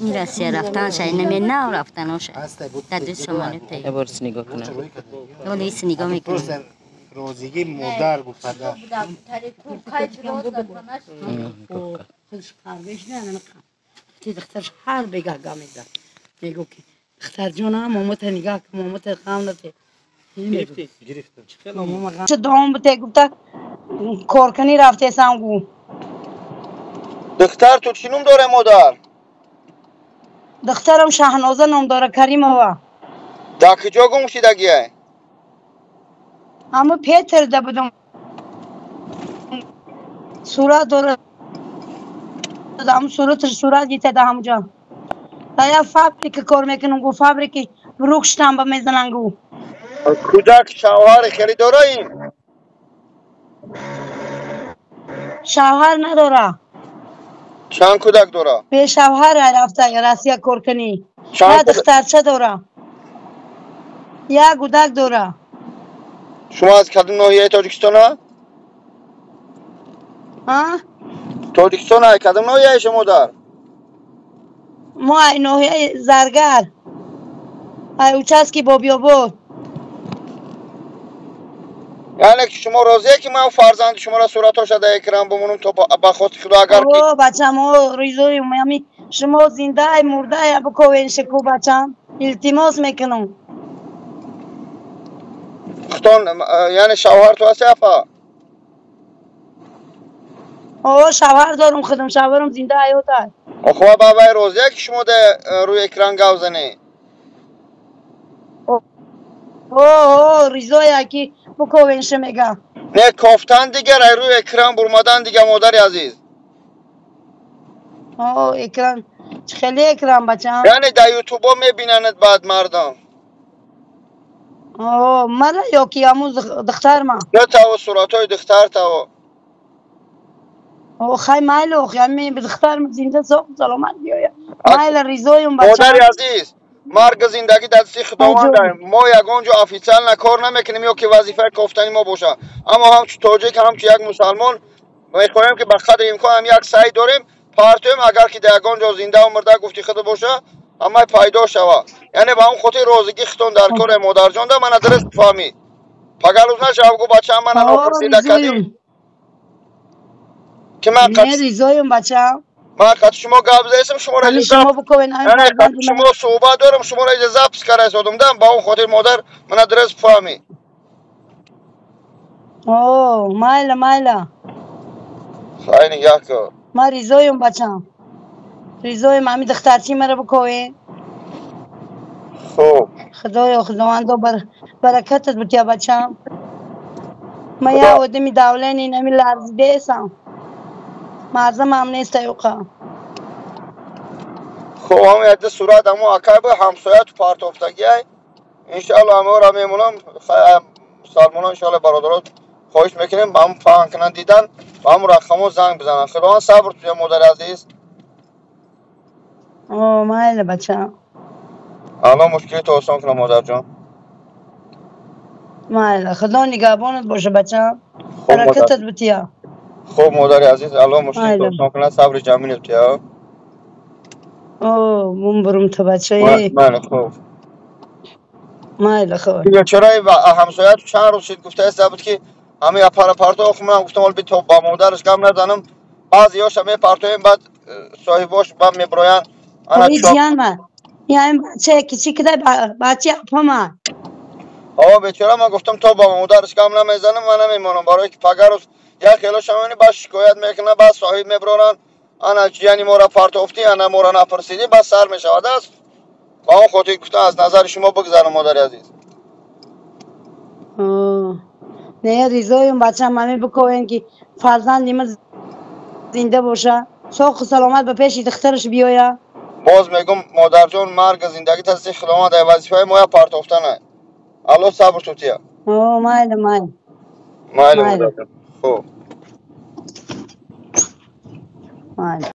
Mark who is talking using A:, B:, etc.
A: Ин Россия рафтан шай нав рафтан шай. Дар ду самолёт.
B: Е борис нигоҳ кунам.
A: Олис нигоҳ мекунам.
C: Розигӣ модар гуфтада.
D: Духтарш ҳар бегаҳ гап мезад. Мегӯ ки духтарҷонам момата нигаҳ кун, момата ғам нате.
C: Гирифтам.
D: Чӣ дом бите гуфта коркунӣ рафтесам гу.
E: Духтар ту чӣ ном доре модар?
D: Духтарам Шаҳноза ном дора, Каримова.
E: Дар куҷо гум шидагиай?
D: Ҳама Петерда будам. Сурат дора. Ҳам сураташ сурат гирифта ҳамҷо. Дар як фабрика кор мекунам гу, фабрики рух штамба мезанам гу.
E: Кӯдак шавҳари хеле дораим?
D: Шавҳар надора.
E: Чанд кӯдак дора?
D: Бешавҳар рафта Россия кор кунӣ. Як духтарча дора. Як кӯдак дора.
E: Шумо аз кадом ноҳияи Тоҷикистона?
D: А?
E: Тоҷикистон ай кадом ноҳияи шумо дар?
D: Мо ай ноҳияи Заргар. Ай участки Бобиёбод.
E: Яъне ки шумо розие ки ман фарзанди шуморо суратҳоша дар экран бимонам то ба хости худо агар ки
D: О, бачам, о, ризоем, ами шумо зиндаай, мурдаай, бикӯвен шику бачам. Илтимос мекунам.
E: Худон, яъне шавҳар ту ҳасти апа?
D: О, шавҳар дорум худам, шавҳарам зинда ҳаёт ай.
E: Хуб, бабай розие ки шумо дар рӯи экран гап занӣ?
D: О, ризоя ки бикӯвенша мега.
E: Не, кофтан дигар, ай рӯи экран бурмадан дигар, модари азиз.
D: О, экран, чӣ хеле экран бачам?
E: Яъне дар ютубо мебинанад баъд мардам.
D: О, мара ё ки ҳамун духтарма?
E: Не, таво суратҳои духтар таво.
D: О, хай майло, ами духтарма зинда соғ саломат биёя. Майла ризоюм бачам.
E: Модари азиз, марг зиндагӣ дар дасти худованд. Мо ягон ҷо официально кор намекунем ё ки вазифаи кофтани мо бошад. Аммо ҳамчун тоҷик, ҳамчун як мусалмон мехоҳем ки ба қадри имкон ҳам як саъй дорем, партоем, агар ки дар ягон ҷо зиндаву мурда гуфти худ боша, ҳамаи пайдо шава. Яъне ба он хотир розигӣ худтон дар коре модарҷонда, мана дуруст фаҳмӣ. Пагар рӯз нашав гу бачаам мана нопурсида кардӣ. Ки ман
D: Не, ризоюм бачам.
E: Ман қати шумо гап заистам, шуморо шумо суҳбат дорам, шуморо иҷа запис карда истодам, ба он хотир модар мана дуруст фаҳмӣ.
D: О, майла, майла.
E: Хай нигаҳ кун.
D: Ман ризоюм бачам. Ризоюм, ҳами духтарчи маро бикӯвен.
E: Хуб.
D: Худоё, худовандо баракатат бутя бачам. Ман як одами давлени нами ларзидаесам. Мазамам нест аюқа.
E: Хуб, ҳам якда сурат ҳамо акай бу ҳамсоя ту партофтагиай. Иншаалло ҳамаро мемонам, мусалмонон иншаалло бародарот хоҳиш мекунем ба ҳам паҳн кунанд дидан, ба ҳам рақамҳо занг бизананд. Худованд сабр туя модари азиз.
D: О, майла бачам.
E: Алло мушкилито осон кунад модарҷон.
D: Майла, худо нигаҳбонат боша бачам. Баракатат бутия.
E: Хуб модари азиз, алло мушкилито осон кунад, сабри ҷамил бутия.
D: О, бум бурум ту бачаи.
E: Майла, хуб.
D: Майла, хуб.
E: Чаро ҳамсоя ту чанд рӯз шид гуфтааст буд ки ҳамин апара парто, охи ман гуфтам ҳол то ба модараш гап назанам, баъзеҳоша мепартоем, баъд соҳибош баъд мебироянд.
D: Ҷиянма, ин бачае кичикда бачаи апама.
E: О, бечора, ман гуфтам то ба модараш гап намезанам, ман намемонам, барое ки пагар рӯз як хелоша мебинӣ, баъд шикоят мекунанд, баъд соҳиб мебироранд, ана ҷияни моро партофтӣ, ана моро напурсидӣ, баъд сар мешавад аст. Ба он хотир гуфтам аз назари шумо бигзарам модари азиз.
D: Не, ризоюм бачам, ҳамин бикӯвен ки фарзанди ман зинда боша, соғу саломат ба пеши духтараш биёя.
E: Боз мегӯм модарҷон, марг зиндагӣ дасти худованд, ай вазифаи моя партофтана. Алло сабр тутия.
D: О, майла, майла.
E: Майла модарҷон. Хуб.
D: Майла.